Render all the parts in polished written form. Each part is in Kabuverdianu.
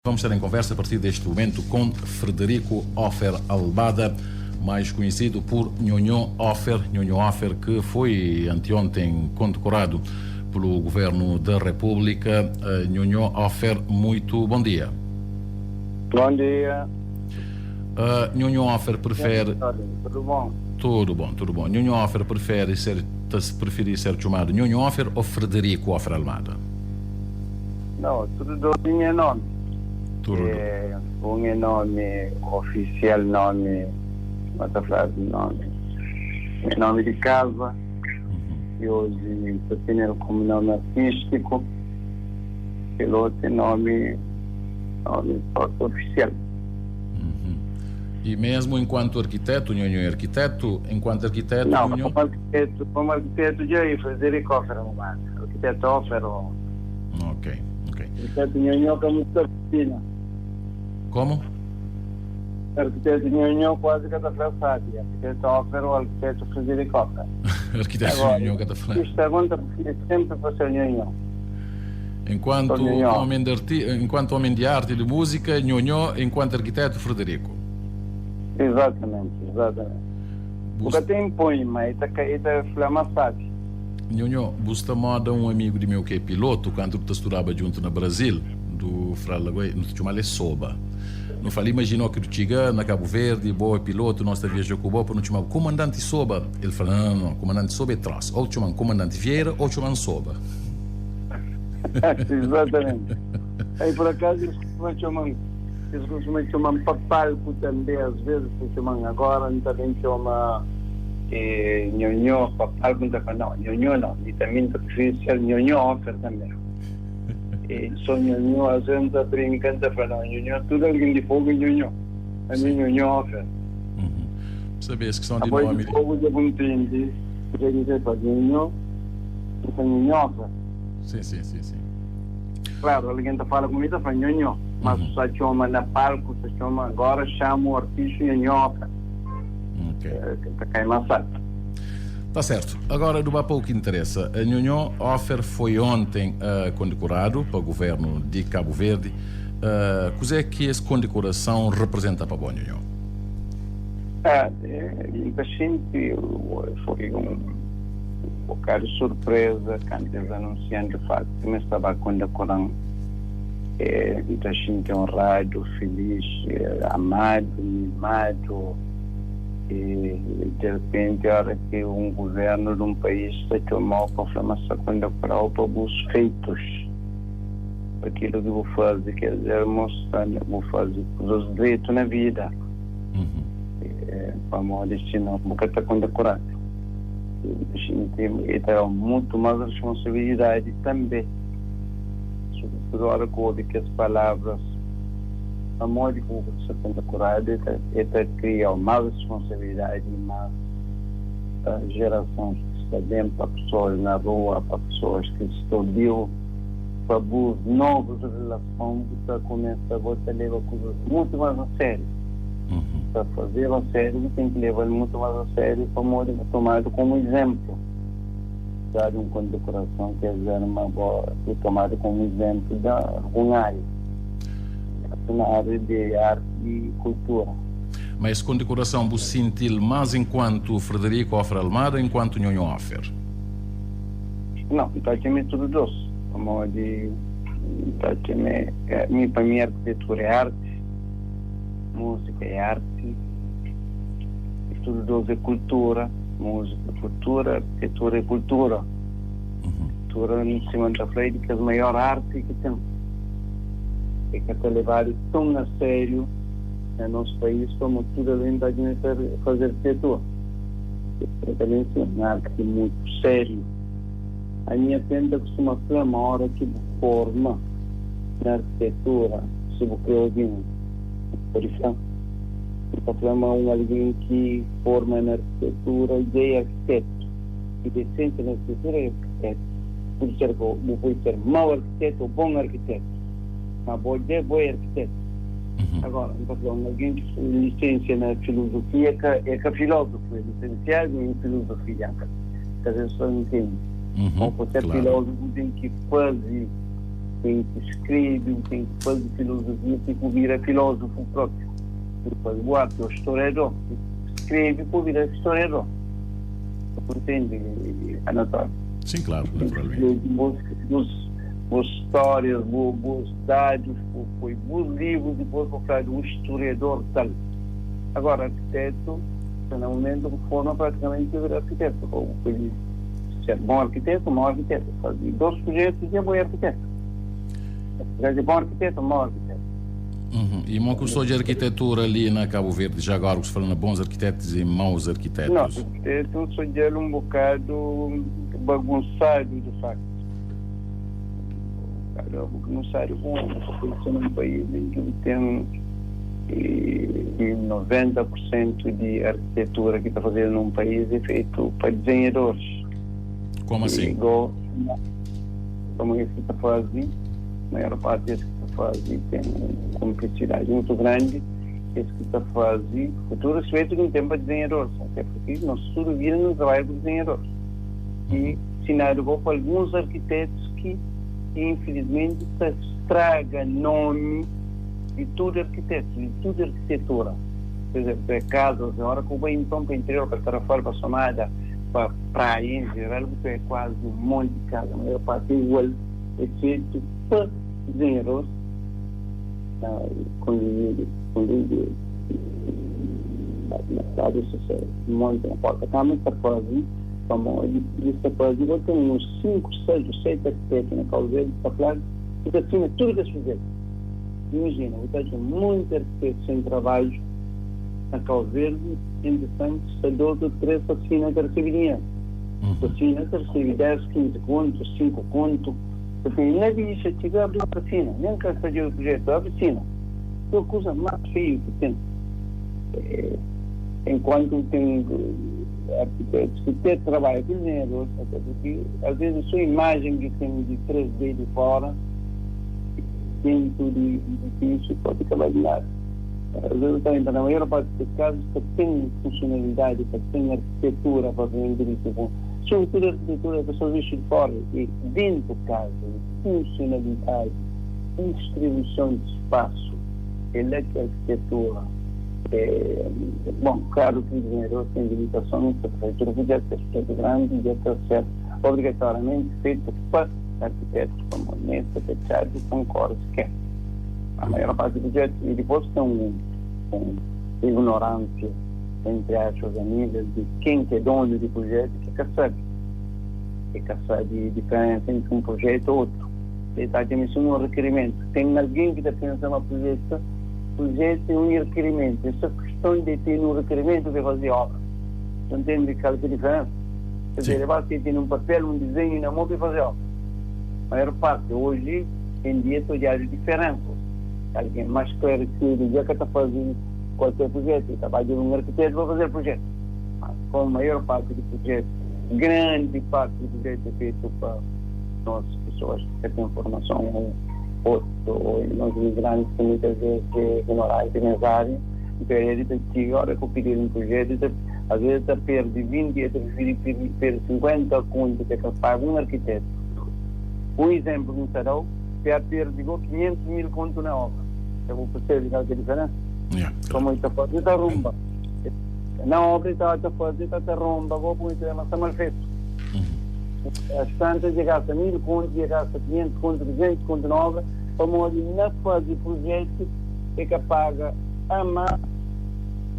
Vamos estar em conversa a partir deste momento com Frederico Offer Albada, mais conhecido por Nhonhô Offer, Nhonhô Offer que foi anteontem condecorado pelo Governo da República. Nhonhô Offer, muito bom dia. Bom dia. Nhonhô Offer prefere... Tudo bom? Tudo bom, tudo bom. Nhonhô Offer prefere ser, preferir ser chamado Nhonhô Offer ou Frederico Offer Almada? Não, tudo dois tinha nome. Tudo. É, um é nome oficial, nome, mas a frase nome, é nome de casa. E hoje estou tendo como nome artístico. Pelo outro nome, nome oficial. E mesmo enquanto arquiteto, Nhonhô é arquiteto, enquanto arquiteto... Não, Nhonhô... como arquiteto já é Frederico Offer, arquiteto Offer. Ok, ok. Arquiteto Nhonhô que é muito fina. Como? Arquiteto Nhonhô quase que está sabe. Arquiteto Offer ou arquiteto Frederico Offer. Arquiteto Nhonhô que está falando. Isto pergunta sempre para ser Nhonhô. Enquanto homem de arte, enquanto homem de arte e de música, Nhonhô, enquanto arquiteto, Frederico. Exatamente, exatamente. Porque até impõe, mas está flama sabe. Nhonhô, busta moda um amigo de meu que é piloto, quando tu estudava junto na Brasil, do Fralaguai, não te chamava Soba. Não falei, imaginou que tu chega na Cabo Verde, boa piloto, nós tá viajando com o não chamava comandante Soba. Ele falou, não, não, não, comandante Soba é troço. Ou te chamam comandante Vieira ou te chamam Soba. Exatamente. Aí por acaso eles costumam chamar, eles costumam chamar papalco também, às vezes se chamam agora, também chama Nhonhô, papalco, não, Nhonhô não, e também prefiro ser Nhonhô Offer também. E sou Nhonhô, às vezes está brincando, falando Nhonhô, tudo alguém de fogo Nhonhô, a mim Nhonhô Offer. Sabes que são de nome. De fogo de bom tempo, já dizer para Nhonhô, Nhonhô Offer. Sim, sim, sim, sim. Claro, alguém tá falando comigo, tá falando Nhonhô, mas só chama na palco, só chama agora, chama o artista Nhonhô. Ok. Tá caindo mais. Tá certo. Agora, do pouco que interessa, a Nhonhô Offer foi ontem condecorado para o governo de Cabo Verde. O que é que essa condecoração representa para o Nhonhô? Impaciente, foi um bocado de surpresa quando eles anunciando o facto que me estava condecorando. Muita gente honrado, feliz, amado, mimado. E de repente, a hora que um governo de um país se tomou para falar condecorar para os feitos, aquilo que vou fazer, quer dizer, mostrando, vou fazer os direitos na vida. Para o destino, porque está condecorado. A gente tem muito mais responsabilidade também. Sobretudo a hora que ouve que as palavras, a modo como você condecorado, é criar mais responsabilidade, mais gerações que estão bem para pessoas na rua, para pessoas que estão vivas, para novas relações, você começa a botar levar coisas muito mais a sério. Para fazer a sério, tem que levar muito mais a sério para modo tomado como exemplo. Dar um condecoração, quer dizer, uma boa, tomado como exemplo da alguma área, na área de arte e cultura. Mas condecoração você sentiu mais enquanto Frederico Offer Almada, enquanto Nhonhô Offer? Não, então aqui é tudo doce. Como de, então aqui é, para mim arquitetura é arte, música é arte, tudo doce é cultura, música é cultura, arquitetura é cultura. Cultura em cima da frente que é a maior arte que tem. É que está levado tão a sério no nosso país como tudo além da gente fazer arquitetura. Também é uma arte muito sério. A minha tenda costuma ser uma hora que forma na arquitetura, se você alguém, por exemplo, forma um alguém que forma na arquitetura e é arquiteto. E decente na arquitetura é arquiteto. Pode ser, pode ser mau arquiteto ou bom arquiteto. Mas pode ser bom arquiteto. Agora, então, alguém que licencia na filosofia, que é que é filósofo, é licenciado em filosofia. Que as pessoas entendem. Então, você é filósofo, tem que fazer Ten ki skrebe, bu ten ki faze filozofia ti ku bira filózofu própi. Bu faze bu arti ô storiador. Skrebe pa bu bira storiador. Bu ntende, Anatólio? Sim, claro, naturalmente. Bus, bus stórias, bu, bus dadus, bu poi bus livrus, dipôs bu fladu un storiador tal. Agora, arkitetu, sta na mumentu ku forma pratikamenti bira arkitetu. Bu pode ser bon arkitetu, mau arkitetu. Faze dos projetu dja bo é arkitetu. Faze bon arkitetu, mau arkitetu. Uhum. E mo ku sodja arkitetura li na Cabo Verde, já agora ku se fala na bons arkitetos e maus Não, arkitetos? arquiteto sodja-l um bocado bagunçado, de facto. Um bocado bagunçado com a população num país em que tem 90% de arquitetura que está fazendo num país é feito para desenhadores. Como assim? Igual, como esse que está fazendo, a maior parte desse que está fazendo tem complexidade muito grande. Esse que está fazendo, futuro respeito que não tem para desenhadores, até porque nós tudo vida não trabalha com desenhadores. E ensinado para alguns arquitetos que, infelizmente, estraga nome de tudo arquiteto, de tudo arquitetura. Por exemplo, é casas, na hora que eu vou então para o interior, para Tarrafal, para Somada, para praia em geral, você é quase um monte de casa, a maior parte é igual, é feito para desenhadores, convívio, na cidade, se monta na porta câmara, está fazendo, como ele está fazendo, eu tenho uns 5, 6 ou 7 arquitetos na Cabo Verde, está falando, porque acima tudo que se fizer. Imagina, eu tenho muito arquiteto sem trabalho na Cabo Verde, entretanto, se dois ou três assina que recebe dinheiro. Assina que recebe 10, 15 contos, 5 contos. Porque na bicha chega a abrir a piscina, nem quer fazer o projeto, abre a piscina. É a coisa mais feia que tem. É, enquanto tem arquitetos que até trabalham com dinheiro, até porque às vezes a sua imagem que tem de 3D de fora, dentro de edifício, pode acabar de nada. Às vezes também, na maior parte dos casos, que tem funcionalidade, que tem arquitetura para direito bom. Sobretudo a arquitetura, a pessoa veste de fora e dentro de casa, funcionalidade, distribuição de espaço, ele é que a arquitetura. É, bom, claro que o engenheiro tem limitação, a prefeitura podia ter feito grande, podia ter ser obrigatoriamente feito para arquitetos como nesse fechado, concordo que é. A maior parte do projeto, e depois tem um ignorância, entre aspas, a nível de quem que é dono do projeto, que que sabe. Que que sabe a diferença entre um projeto e outro. Ele está a um requerimento. Tem alguém que está pensando no projeto, projeto é um requerimento. Essa questão de ter um requerimento de fazer obra. Não entende qual é a diferença? Quer dizer, ele vai ter um papel, um desenho na mão para fazer obra. A maior parte, hoje em dia, estou de diferenças. Alguém mais esclarecido, já que está fazendo qualquer projeto, está fazendo um arquiteto para fazer projeto. Mas, como a maior parte do projeto, grande parte do projeto é feito para nós, pessoas que têm formação ou, ou nós imigrantes que muitas vezes é ignorante nessa área, então ele que a hora que eu pedir um projeto, às vezes está perde 20, eu prefiro perder 50 conto que é que paga um arquiteto. Um exemplo no Sarau, que é perde 500 mil conto na obra. Eu vou perceber qual é a diferença. Yeah. Como está fazendo a rumba. Na obra está a fazer a rumba, vou pôr mas está mal feito. As tantas gasta 1000 contos, gasta 500 conto, 200 conto na obra, como na fase do projeto é que paga a mais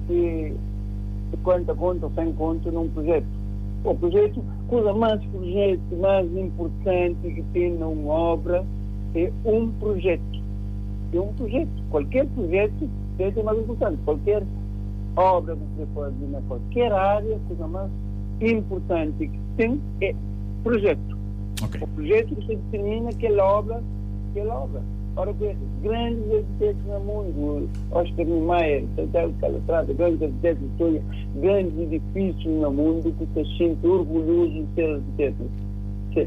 que 50 conto, 100 conto num projeto. O projeto, coisa mais projeto mais importante que tem numa obra é um projeto. É um projeto. Qualquer projeto é mais importante. Qualquer obra que você faz em qualquer área, coisa mais importante que tem é projeto. Okay. O projeto que determina aquela obra, aquela obra. Ora, grandes arquitetos no mundo, Oscar Niemeyer, Santiago Calatrava, grandes arquitetos de história, grandes edifícios no mundo que se sente orgulhoso de ser arquiteto,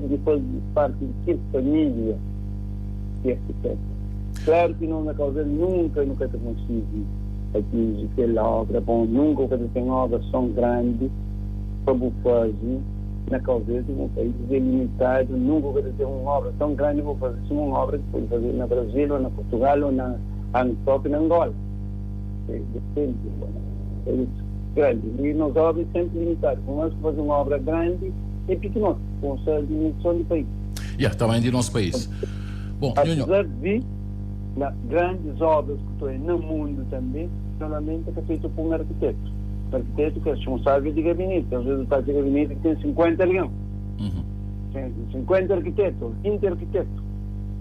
de fazer parte de que família de arquiteto. Claro que não na causa nunca, nunca te consigo atingir aquela obra, bom, nunca que tem obras tão grandes para fazer. Na Cabo Verde, um país delimitado, nunca ka ta ten un obra tão grande pa faze sima un obra ki pode fazedu na Brasil, ou na Portugal, ou na próprio na Angola. Depende, país grande. E nos obra é sempre limitado. Por mais que faze un obra grande, é pikinoti, com sa dimensão di país. Yeah, tamanho di nos país. Bom, Nhonho. Apesar di na grandes obras ku ta oia na mundo tambe, normalmente é ka feito pa un arkiteto. Arkiteto ki é responsável di gabinete. Às vezes ta atxa gabinete ki ten 50 algen. Ten 50 arkiteto, ou 20 arkiteto.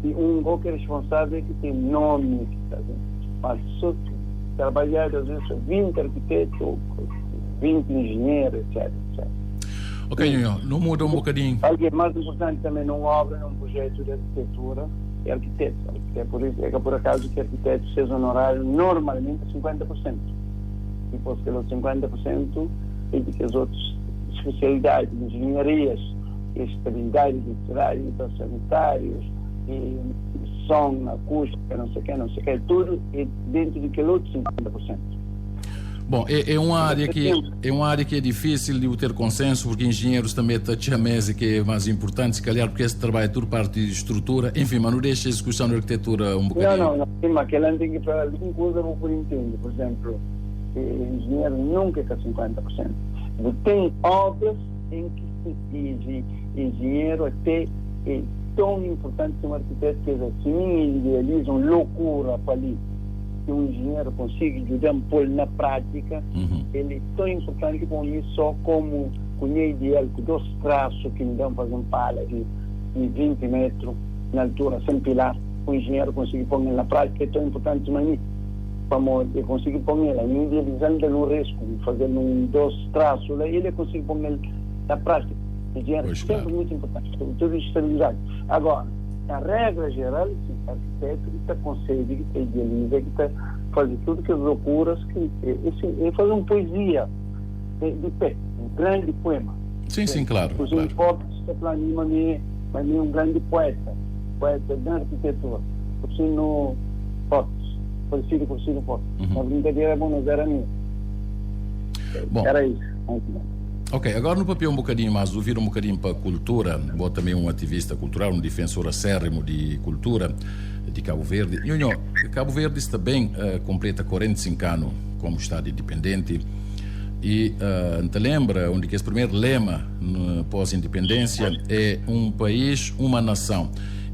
E un go ki é responsável ki ten nomi, ki ta mas so trabadjadu às vezes so 20 arkiteto, 20 engenheiro, etc, etc. Ok, Nhonho, nu muda un bokadinhu. Algen más inportanti tanbe nun obra, nun projetu di arkitetura, é arkitetu. É pur isu, é ka pur akazu ki arkitetu ses onoráriu normalmenti é 50 pur sentu. Dipôs kel otu 50 pur sentu é di kes otus spesialidadi, enjenharias, estabilidadi di cidadi, fitossanitárius, e son, akústika, não sei ke, não sei ke, tudu é dentu di kel otu 50 pur sentu. Bom, é, é uma área que é uma área que é difícil de ter consenso, porque engenheiros também tá chamese que é mais importante, se calhar porque esse trabalho é tudo parte de estrutura, enfim, mas não deixa a discussão de arquitetura um bocadinho. Não, não, não, mas aquela tem que falar alguma coisa vou por entender, por exemplo, engenheiro nunca é 50%. Tem obras em que se exige engenheiro até é tão importante que um arquiteto que assim idealiza uma loucura para ali que um engenheiro consiga ajudar a pôr na prática, ele é tão importante como mim só como cunha ideal, com dois traços que me dão fazer um pala de, de 20 metros na altura, sem pilar, o engenheiro consegue pôr ele na prática, é tão importante para mim. Como ele consegue pôr ele, idealizando no risco, fazendo um dois traços, lá, ele consegue pôr ele na prática. Engenheiro é sempre claro. Muito importante, sobretudo estabilidade. Agora, a regra geral, sim, arquiteto que está concebe, que está idealiza, que está faz tudo que as loucuras, que esse, é fazer uma poesia de pé, um grande poema. Sim, sim, claro. Os claro. Fortes está mas é um grande poeta, poeta da arquitetura. Cursino Fortes, falecido Cursino Fortes. A brincadeira bom, nós era minha. Bom. Era isso. Ok, agora no papel um bocadinho mais, ouvir um bocadinho para a cultura, vou também um ativista cultural, um defensor acérrimo de cultura de Cabo Verde. Nhonho, Cabo Verde está bem, completa 45 anos como Estado independente e te lembra onde que esse primeiro lema pós-independência é um país, uma nação.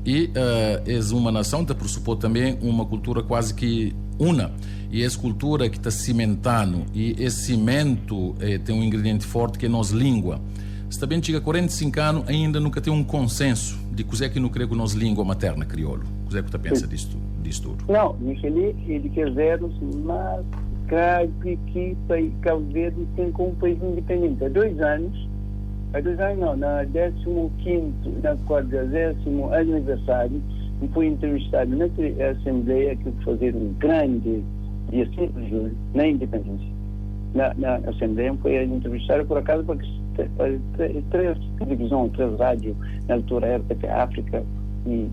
E é uma nação te pressupõe também uma cultura quase que una. E essa cultura que está cimentando, e esse cimento tem um ingrediente forte que é a nossa língua. Está bem, chega 45 anos, ainda nunca tem um consenso de que é que não crê com a nossa língua materna, crioulo. O que é que você pensa disto, disto tudo? Não, Michele, ele quer dizer, mas grave que Cabo Verde tem como país independente. Há 2 anos, há 2 anos não, na 15º, na 40º aniversário, foi entrevistado na Assembleia que fazer um grande dia 5 de julho, na Independência. Na Assembleia foi entrevistado por acaso porque três televisões, três rádios, na altura RTP África e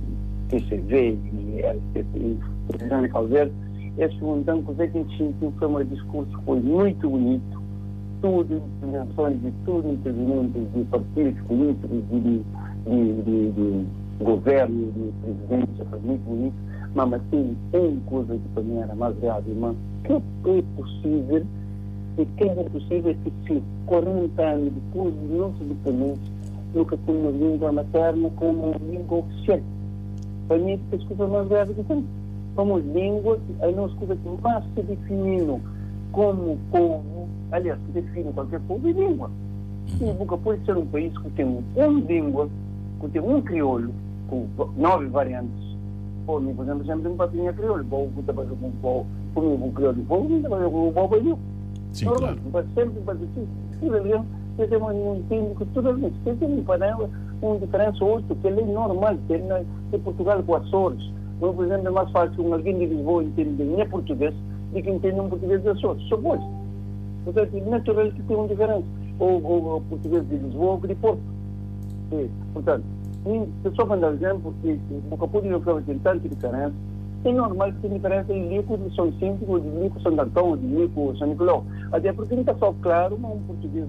TCV e RTP e Televisão de Cabo Verde. Esse então, que sentiu foi um discurso foi muito bonito, tudo, intervenções de tudo, intervenientes de partidos políticos, de governo, de presidência, foi muito bonito, mas tem uma coisa que para mim era mais grave, irmã, que é possível, e que é possível que se 40 anos depois de nossa independência, nunca tem uma língua materna como língua oficial. Para mim, é a coisa mais grave que tem. Como língua, a nossa coisa que mais se define como povo, aliás, que define qualquer povo, é língua. E nunca pode ser um país que tem uma língua, que tem um crioulo, com 9 variantes. Por mim, por exemplo, sempre um papinha crioulo, bom, que está fazendo com o comigo, crioulo, bom, que está fazendo com o bom, Sim, claro. Mas sempre fazer assim, tudo ali, tem um tempo que tudo ali, tem um panela, uma diferença ou outra, que é normal, que é de Portugal com Açores. Eu, por exemplo, é mais fácil um alguém de Lisboa entender nem português do que entender um português de Açores. Só pode. Portanto, é natural que tenha uma diferença. Ou o português de Lisboa ou de Porto. E, portanto, só para dar exemplo, que o Caputo e o Flávio tem tanta diferença, é normal que tenha diferença em Lico de São Vicente, ou de Lico Santo Antão, ou de Lico São Nicolau. Até porque não está só claro, mas um português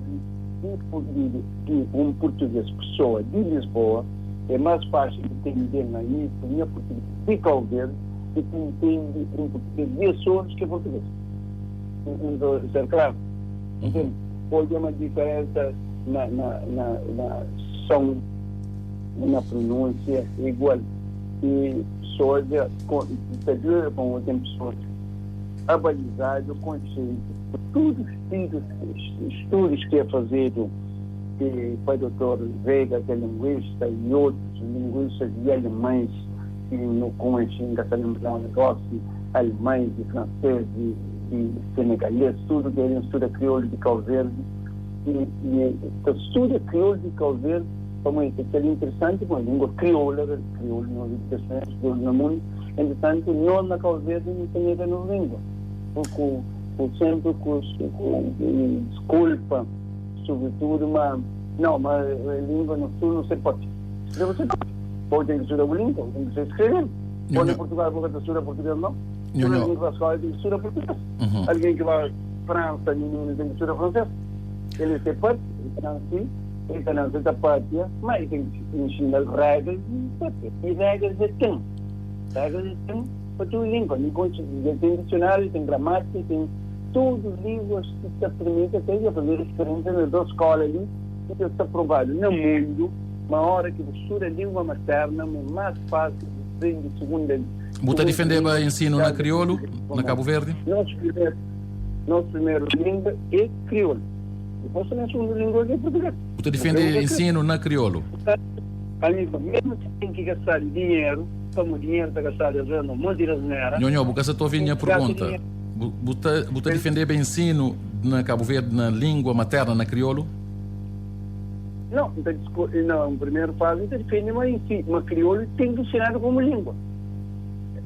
di, di, di un purtugês, pesoa di Lisboa, é más fásil ntende-m ami ku nha purtugês di Kau Verdi di ki ntende un purtugês di Açores ki é purtugês. N ta ser klaru? Ntende? Odja ma diferensa na, na, na, na son, na pronúnsia é igual. I pesoas dja ta dura pa un ten pesoas abalizadu, konsienti ku tudu stidus, studus ki é fazedu ki pa Dotor Veiga ki é linguista i otus linguistas i alemães ki nu konxe, N ka ta lenbra nomi gosi, alemães i fransês i senegalês, tudu ki el studa kriolu di Kau Verdi i e ta studa kriolu di Kau Verdi pamodi ta txal interesanti pamodi lingua krioula, kriolu nos edukason é kriolu na mundu, entritantu nos na Kau Verdi nu ta nega nos lingua ku ku senpri ku diskulpa Sobretudo ma não ma língua no sul no se pode escrever você pode ou tem que estudar bu língua ou tem que escrever ou na Portugal bu ka ta estuda português não tudo alguém que vai escola tem que estudar português alguém que vai França menino tem que estudar francês ele se pode ele ta nansi ele ta nansi ta papia ma ele tem que ensina regras de papia e regras é tem regras é tem pa tudo língua tem dicionário tem gramática tem Tudu línguas ki ta permiti até dja fazedu spiriénsia na dos skóla li ki dja sta provadu na mundu ma óra ki bu studa língua materna ma é más fásil bu prende segunda Bu ta difendeba ensinu na kriolu na Kabu Verdi? Nos primeru nos primeru língua é kriolu. Dipôs ta ben segundu língua ki é purtugês. Bu ta difende ensinu na kriolu? Amigu, mesmu si ten ki gastadu dinheru, pamodi dinheru ta gastadu asvês na un monti di asnera. Nhonhó, bu ka sa ta ovi nha pergunta. Bu ta bu ta difendeba ensinu na Kabu Verdi na lingua materna, na kriolu? Nau, N ta na un primeru fazi N ta difende ma ensi ma kriolu ten ki nsinadu komu lingua.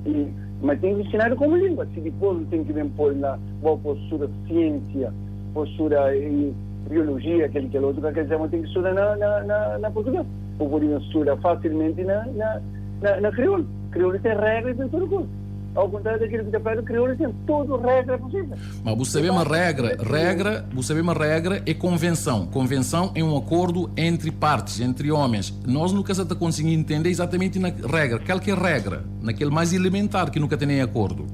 I ma ten ki nsinadu komu lingua. Si dipôs bu ten ki ben pô-l na bo pô studa siensia, pô studa biolojia, kel kel otu ka ker dizer ma ten ki studa na na na na purtugês. Bu pode ben studa fasilmenti na na na na kriolu. Kriolu ten regra i ten tudu kuza. Ao kontráriu daquilo ki ta fladu, kriolu ten tudu regra posível. Ma bu sabe ma regra, regra, bu sabe ma regra é konvensão. Konvensão é un akordu entri partis, entri homens. Nós nu ka sa ta konsigi intende izatamenti na regra. Kal ki é regra? Na kel mais ilementar ki nu ka tene akordu.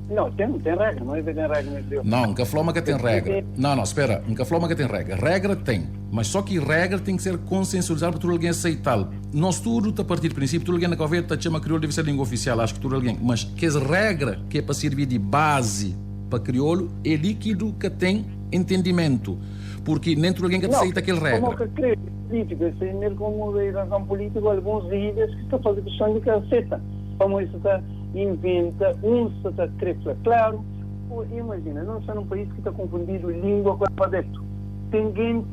Não, ten, ten regra, não é que ten regra na kriolu. Não, N ka fla ma ka ten regra. Não, não, spera, N ka fla ma ka ten regra. Regra ten, mas só ki regra ten ki ser konsensualizadu pa tudu algen aseital. Nos tudu ta parti di prinsipiu, tudu algen na Kau Verdi ta txema kriolu debe ser lingua ofisial, axu ki tudu algen, mas kes regra ki é pa sirbi di bazi pa kriolu é li ki du ka ten entendimentu, purki nen tudu algen ka ta Nau, seita kel pamodi regra. ka kre pulitiku, es é mel komu razon pulitiku, alguns lideris ki sta faze kiston di ka seta, pamodi sta ta inventa, uns sta ta kre fla klaru, imajina, nos sta nun país ki ta konfundidu lingua ku alfabetu, ten gentis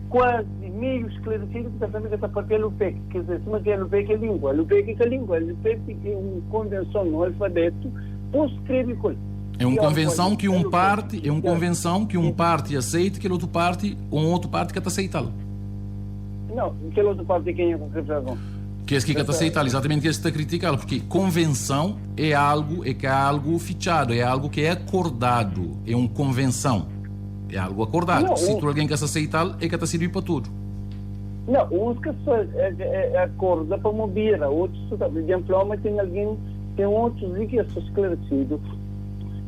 kuazi meiu sklaresidu ki ta fla mi ka ta papia alupec, ker dizer, sima ki alupec é lingua. Alupec é ka lingua, alupec é un konvenson, un alfabetu pa skrebe ku el. É un konvenson ki un parti, é un konvenson ki un parti aseita, kel otu parti, un otu parti ka ta aseita-l. Nau, kel otu parti é kenha ku kre fla kon? Kes ki ka ta aseita-l, izatamenti kes ki ta kritika-l, purki konvenson é algu, é ka algu fitxadu, é algu ki é akordadu, é un konvenson. É algu akordadu. Não, Si um, tudu algen ka sa seital, e ka ta sirbi pa tudu. Não, uns ka sa akorda pa mobira, otus sa ta. Dja N fla-u ma ten algen, ten otus li ki es sta sklaresidu,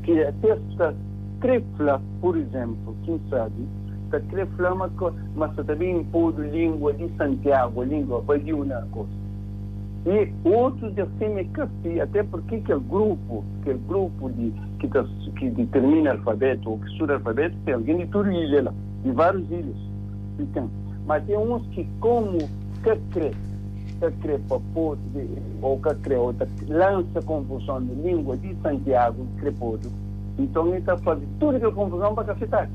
ki ate es ta kre fla, pur izenplu, kin sabe, ta kre fla ma ma sa ta ben inpodu lingua di Santiagu, lingua badiu na kosa. I otus dja sime ka si, ate purki kel grupu, kel grupu di ki ta ki ditermina alfabetu ou ki studa alfabetu ten algen di tudu ilha la, di varius ilhas ki ten. Ma ten uns ki komu ka kre, ka kre pa po ou ka kre ou ta lansa konfuson na lingua di Santiagu ki kre podu, nton e ta faze tudu kel konfuson pa ka setadu.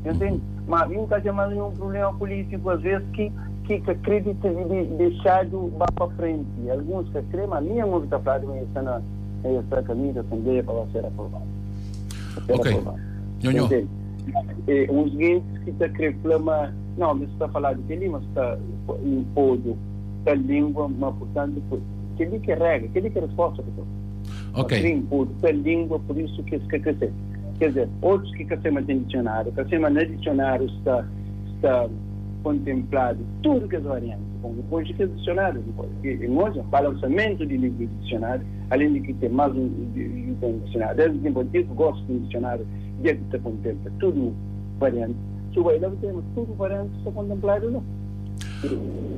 Entende? Ma mi nta atxa mas un prublema pulitiku as ves ki ki ka kre di dexadu ba pa frenti. Alguns ka kre, ma mi N obi ta fladu ma e sta na. E sta kaminhu di asenbleia pa ba ser aprovadu. Pa ser Ok. aprovadu. Nhonhó. Entende? E uns gentis ki ta kre fla ma, nau, mi sta faladu kel-li, ma sta inpodu tal lingua, ma purtantu, kel-li ki é regra, kel-li ki é resposta pa kel. Ma Ok. kre inpodu tal lingua, pur isu ki es ka kre ser. Ker dizer, otus ki ka se ma ten disionáriu, ka se ma na disionáriu sta. sta kontenpladu tudu kes varianti. Bon, nu konxe kes disionáriu, nu pode N odja balansamento di livru di disionáriu, alén di ki ten más un ten disionáriu desdi tenpu antigu, gosi ten disionáriu dja ki ta kontenpla tudu varianti. Si bu bai la bu ta odja ma tudu varianti sta kontenpladu la.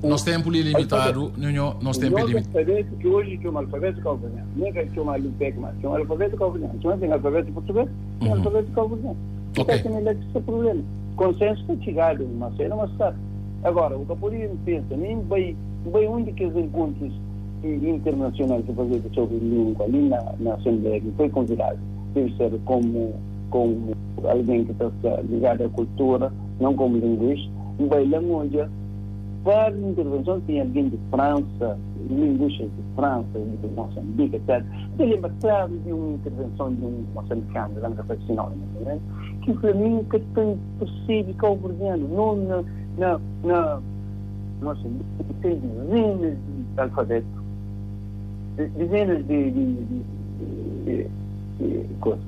Nos tenpu li é limitadu, Nhonhó, nos tenpu é limitadu. Alfabetu ki oji txoma alfabetu kauverdianu, nen ka txoma alupec mas, txoma alfabetu kauverdianu. Sima ten alfabetu purtuges, ten alfabetu kauverdianu. Ki ka ten la ki sta prublema. Konsensu ta txigadu, ma sedu ma tardi. Agora, bu ka pode pensa nen bai bai un di kes enkontrus internasional ki fazedu sobri lingua li na na asenbleia ki foi konvidadu, debe ser komu komu algen ki ta sta ligadu a kultura, non komu linguista. N bai la N odja várius intervenson, tinha algen di Fransa, linguistas di Fransa, di Mosanbiki, etc. N ta lenbra klaru di un intervenson di un mosanbikanu, la N ka sabe si nomi na mumentu, ki fla mi N ka ta persebe kauverdianu, no na na na Mosanbiki ten dizenas di alfabetu, dizenas di di di di di koisa,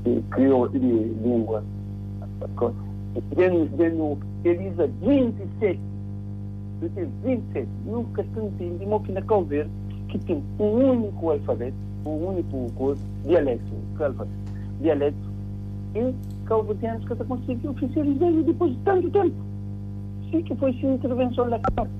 di kriol, di lingua. Dja nu oficializa 27, nu ten 27, nu ka ta ntende mo ki na Kau Verdi ki ten un uniku alfabetu, un uniku koza, dialetu, ka alfabetu, dialetu, i kauverdianus ka ta konsigi oficializa-l dipos di tantu tenpu. Si ki foi si intervenson la klaru.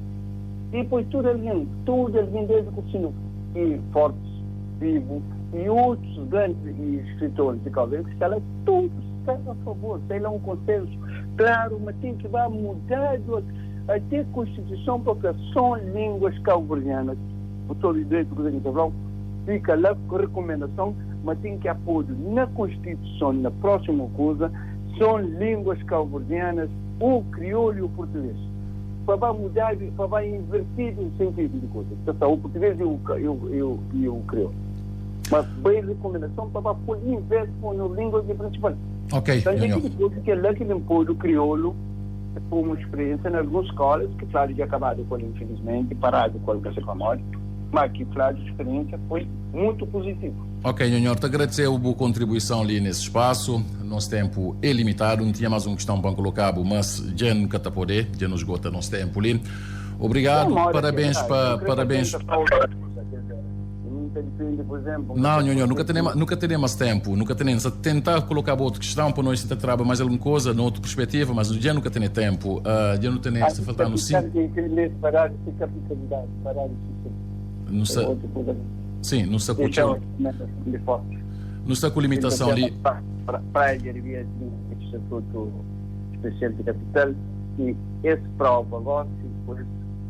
Dipos tudu algen, tudu algen desdi Cursino i Fortes vivu i otus grandis skritoris di Kau Verdi ki sta la, tudu. Sta a favor, sai la un konsensu klaru ma ten ki ba mudadu ate konstituison pa fla son linguas kauverdianas. Bu ta obi dretu kuza ki N ta fla-u? Fika la ku rekumendason ma ten ki apodu na konstituison na prosimu kuza son linguas kauverdianas u kriolu i u purtuges pa ba mudadu pa ba invertidu sentidu di kuza ki ta sta u purtuges i u kriolu. Mas bai rikumendason pa ba poi inves poi nos lingua ki prinsipal. Ok, Tanbe ki dipôs di kel-la ki ben podu kriolu komu spriensa na alguns skolas ki fladu dja kabadu ku el infilismenti, paradu ku el ka se pamodi, ma ki fladu spriensa foi mutu puzitivu. Ok, Nhonhor, ta agradeseu bu kontribuison li nes spasu. Nos tenpu é limitadu. N tinha mas un kiston pa N koloka-bu, mas dja N ka ta pode, dja nu sgota nos tenpu li. Obrigadu, parabens pa, parabens. Nau, nho, nho, nu ka tene, nu ka tene mas tempu, nu ka tene. N sa tenta kolokaba otu kistãu pa nos ta traba mais algun koza na otu perspetiva, mas dja nu ka tene tempu. Dja nu tene, sta faltanu 5. Nu sta, sim, nu sta ku txeu, nu sta ku limitason li. Praia dja devia tinha estatutu spesial di kapital i es prova gosi ku es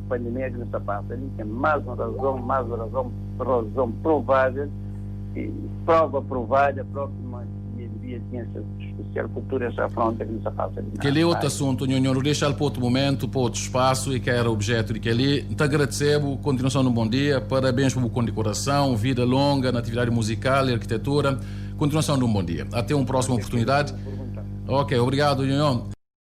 pandemia ki nu sta pasa li ten más un razon, más un razon, razon provável i prova provada propi ma dja devia tinha estatutu spesial ku tudu es afronta ki nu sta pasa li na Kel-li é otu Praia. asuntu, nho, nho nu dexa-l pa otu momentu, pa otu spasu i ka era objetu di kel-li. N ta agradese-bu, kontinuason di un bon dia, parabens pa bu kondikorason, vida longa na atividadi muzikal i arkitetura. Kontinuason di un bon dia. Ate un prósimu oportunidadi. Ok, obrigadu, nho, nho.